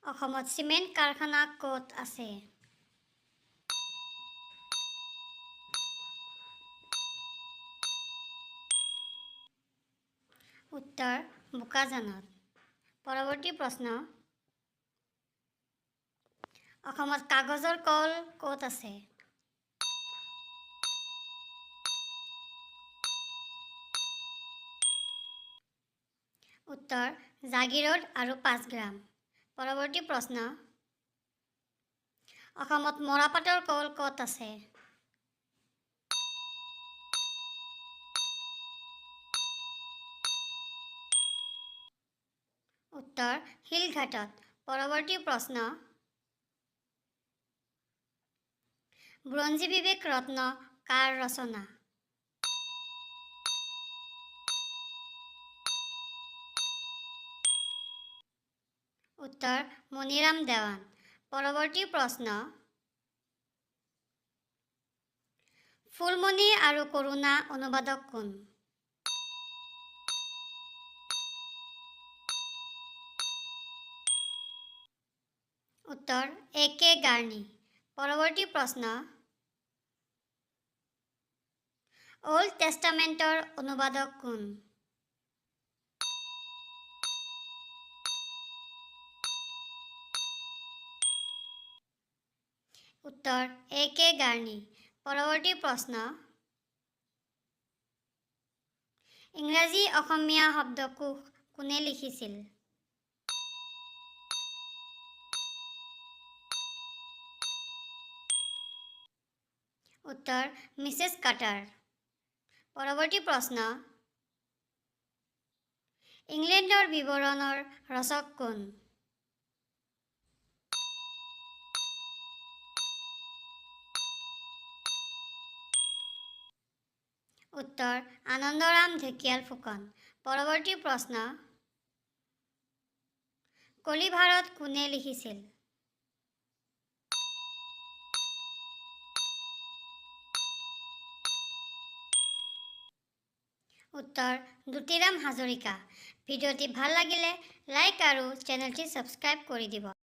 অসমত চিমেণ্ট কাৰখানা ক'ত আছে? উত্তৰ বোকাজানত। পৰৱৰ্তী প্ৰশ্ন, অসমত কাগজৰ কল ক'ত আছে? উত্তৰ জাগীৰোড আৰু পাঁচগ্ৰাম। পৰৱৰ্তী প্ৰশ্ন, অসমত মৰাপাটৰ কল ক'ত আছে? উত্তৰ শিলঘাটত। পৰৱৰ্তী প্ৰশ্ন, বুৰঞ্জী বিবেক ৰত্ন কাৰ ৰচনা? উত্তৰ মণিৰাম দেৱান। পৰৱৰ্তী প্ৰশ্ন, ফুলমণি আৰু কৰুণা অনুবাদক কোন? উত্তৰ এ কে গাৰ্নি। পৰৱৰ্তী প্ৰশ্ন, অল্ড টেষ্টামেণ্টৰ অনুবাদক কোন? উত্তৰ এ কে গাৰ্নি। পৰৱৰ্তী প্ৰশ্ন, ইংৰাজী অসমীয়া শব্দকোষ কোনে লিখিছিল? উত্তৰ মিছেছ কাৰ্টাৰ। পৰৱৰ্তী প্ৰশ্ন, ইংলেণ্ডৰ বিৱৰণৰ ৰচক কোন? উত্তৰ আনন্দৰাম ঢেকিয়াল ফুকন। পৰৱৰ্তী প্ৰশ্ন, কলি ভাৰত কোনে লিখিছিল? উত্তৰ দুতিৰাম হাজৰিকা। ভিডিঅ'টি ভাল লাগিলে লাইক আৰু চেনেলটি ছাবস্ক্ৰাইব কৰি দিব।